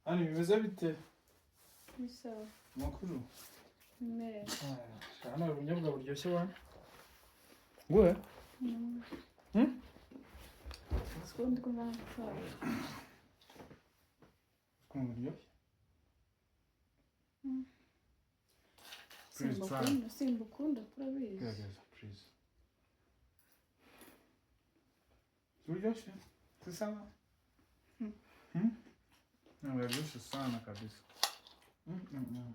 Hano bimeze bite? Ni sawa. Amakuru? Neza. Hano hari ubunyobwa buryoshye wa nguhe? Hmm? Siko ndi kumva nshaka. Ukuntu buryoshye? Please try. Simbukunda, simbukunda turabizi. Gerageza please. Buryoshye? Si sawa? Hmm? Buraryoshye sana kabisa. Mm, mm, mm.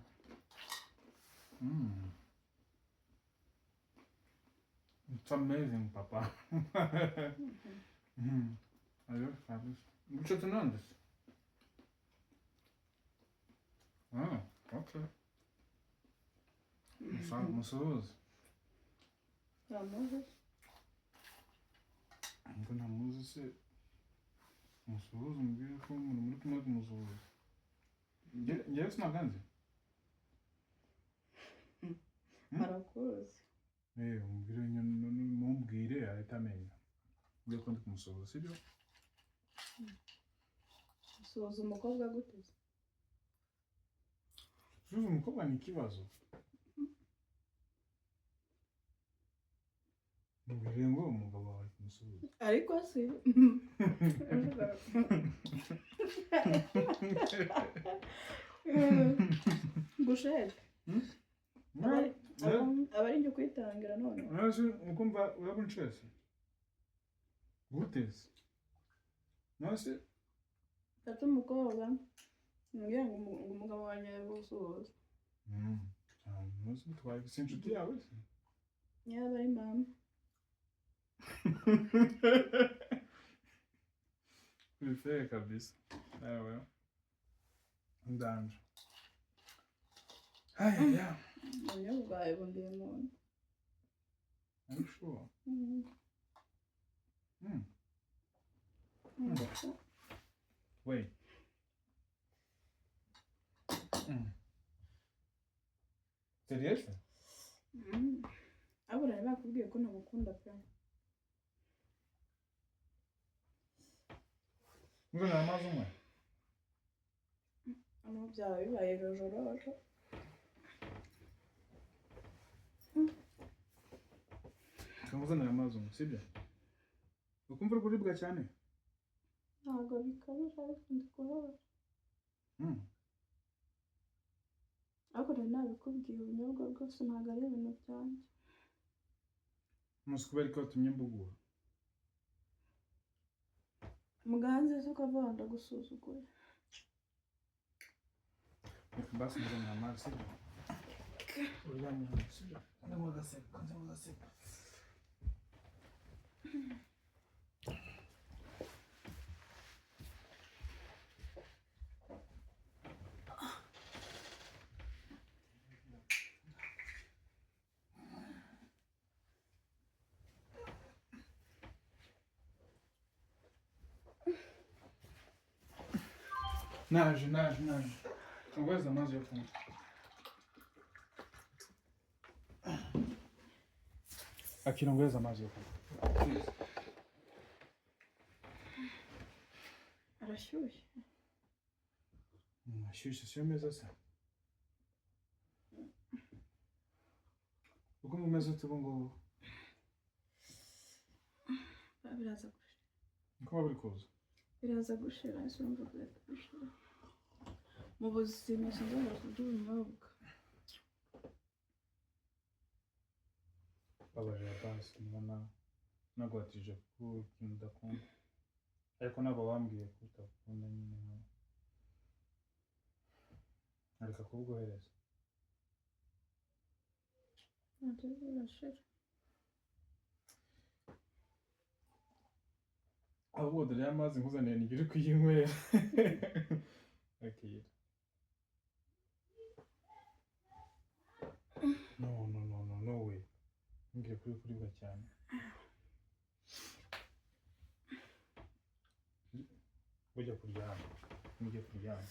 Mm. It's amazing, papa. Mm. Aryoshye kabisa. Guca tunandese. Ah, okay. Musuhuze. Uramuzi? Ngo ntamuzi se, musuhuze umubwire ko umuntu muri kumwe kumusuhuza. Njyewe sinaganze. Hmm? Arakuzi. Eh, umubwire nyine, mubwire ahita amenya. Mbwire ko ndi kumusuhuza, sibyo? Suhuza umukobwa gute se? Suhuza umukobwa ni ikibazo. Mubwire ngo umugabo wawe ari kumusuhuza. Ariko si. Bushete. Aba ari njye ukwitangira none. Urazi ukumva urabuncese? Gute se? Nase Fata umukobwa. Mbwira ngo ngo umugabo wanjye ari gusuhuza. Mm. Nase bitwaye si inshuti yawe se? Yaba ari mama. Bifeye kabisa. Ewe. Ndanje. Haya ya. Ubunyobwa bwawe bundiye mu nda. Are you sure? Mm. Mm. Wait. Mm. Serious? Mm. Ariko nari bakubwiye ko ntagukunda pe. Ngo nta mazi unywa? Hano byaba bibaye rojorojo. Nkuzanira amazi unywa, sibyo? Ukumva uri kuribwa cyane? Ntabwo bikabije ariko ndi kubabara. Ariko nari nabikubwiye, ubunyobwa bwose ntabwo ari ibintu byanjye. Umunsi kubera ko watumye mbuguha. Muganze se ukavuga ndagusuzuguye. Reka basi nkuzanira amazi, sibyo? Uryamye hano, sibyo? Ndanywa agaseka, ndanywa agaseka. Naje, naje, naje. Nguheze amazi yo kunywa. Akira, nguheze amazi yo kunywa. Please. Arashyushye. Ashyushye siyo meza se? Uko mumeze ute ubu ngubu? Biraza gushira. Niko waba uri kuza? Biraza gushira, ese urumva biraza gushira. Mu buzima sinzongera kurya ubunyobwa. Babarira basi niba naguhatirije kuko ikintu udakunda. Ariko ntabwo wambwiye ko utakunda nyine nkawe. Areka kubuguhereza. Ntabyo birashira. Ahubwo dore y'amazi nkuzaniye ntigira uri kuyinywera. Akira. No, no, no, no, no way. Ntumbwire ko uri kuribwa cyane. Ujya kuryama. Ujya kuryama.